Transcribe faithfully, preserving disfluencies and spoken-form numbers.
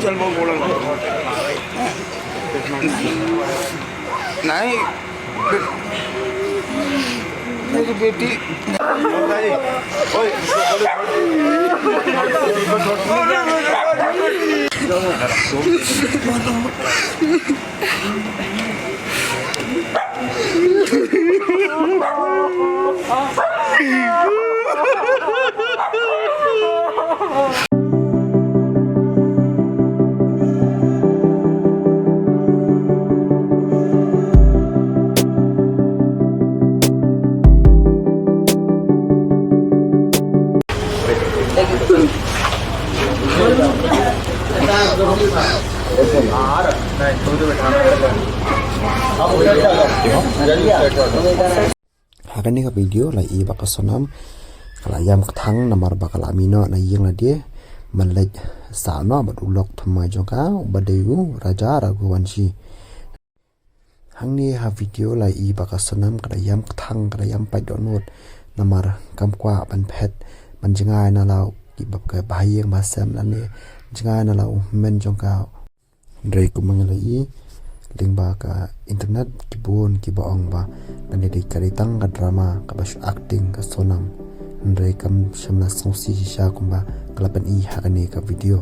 चल, वो बोला। नहीं, मेरी बेटी। Ha kane ka video la i ba ka Sonam ka la ïam kthang namar ba ka la mih noh na ïing lade, ban leit sah noh bad u lok thymmai jong ka uba dei u Raja Raghuvanshi. Hangne ha video la i ba ka Sonam ka la ïam kthang, ka la ïam pait dohnud namar kam kwah ban phet, ban jngai na la u, ki bap ka ba ha ïing ba sem lane jngai na la u hynmen jong ka. Hynrei kumba ngi la i lyngba ka internet, ki bun kiba ong ba kane dei ka dei tang ka drama kaba shu acting ka Sonam. Hynrei kam shym la sngewsih shisha kumba ka la pyni ha kane ka video.